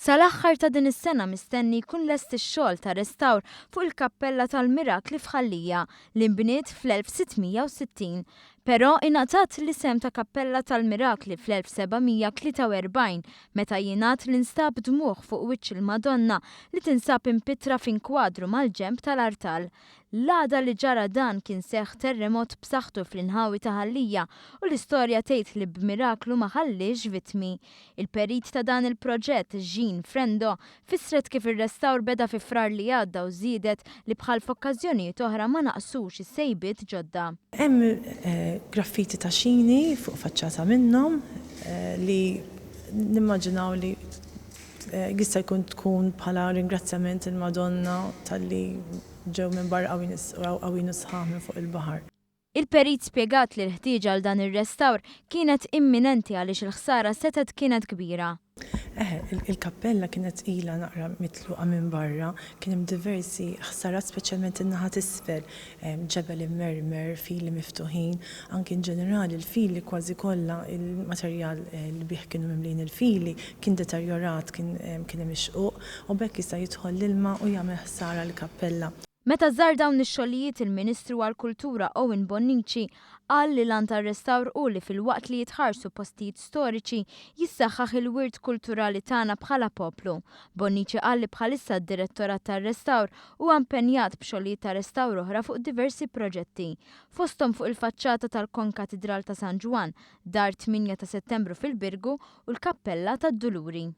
Sal-aħħar ta' din is-sena mistenni jkun lest ix-xogħol ta' restawr fuq il-Kappella tal-Mirakli f'Ħal Lija li nbniet fl-1660. Però ingħatat l-isem ta' Kappella tal-Mirakli fl-1743 meta jingħad li nstab dmugħ fuq wiċċ il-Madonna li tinsab impittra f'inkwadru mal-ġenb tal-artal. L-għada li ġara dan kien seħħ terremot b'saħħtu fl-inħawi ta' Ħal Lija u l-istorja tgħid li b'miraklu ma ħalliex vittmi. Il-perit ta' dan il-proġett, Jean Frendo, fissret kif ir-restawr beda fi Frar li għadda u żiedet li bħal f'okkażjonijiet oħra ma naqsux is-sejbiet ġodda. Hemm graffiti ta' xini fuq faċċata minnhom li nimmaġinaw li Jista' jkun tkun bħala ringrazzjament il-Madonna talli ġew minn barra qawwin u sħaħ minn fuq il-baħar. Il-perit spjegat li l-ħtieġa għal dan ir-restawr kienet imminenti għaliex il-ħsara setgħet kienet kbira. Eħe, il-kappella kienet ilha naqra mitluqa minn barra, kien hemm diversi ħsarat speċjalment in-naħa t'isfel. ġebel immermer, fili miftuħin, anki in ġenerali l-fili kważi kollha il-materjal li bih kienu mimlijin il-fili kien deterjorat, kien hemm ix-xquq u b'hekk jista' jidħol l-ilma u jagħmel ħsara lill-kappella. Meta żar dawn ix-xogħlijiet il-Ministru għall-Kultura Owen Bonnici qal li l-għan tar-restawr hu li filwaqt li jitħarsu postijiet storiċi, jissaħħaħ il-wirt kulturali tagħna bħala poplu. Bonnici qal li bħalissa d-Direttorat tar-Restawr Huwa impenjat b'xogħlijiet ta' restawr oħra fuq diversi proġetti, fosthom fuq il-faċċata tal-Konkatidral ta' San Ġwann, Dar 8 ta' Settembru fil-Birgu u l-Kappella tad-Duluri.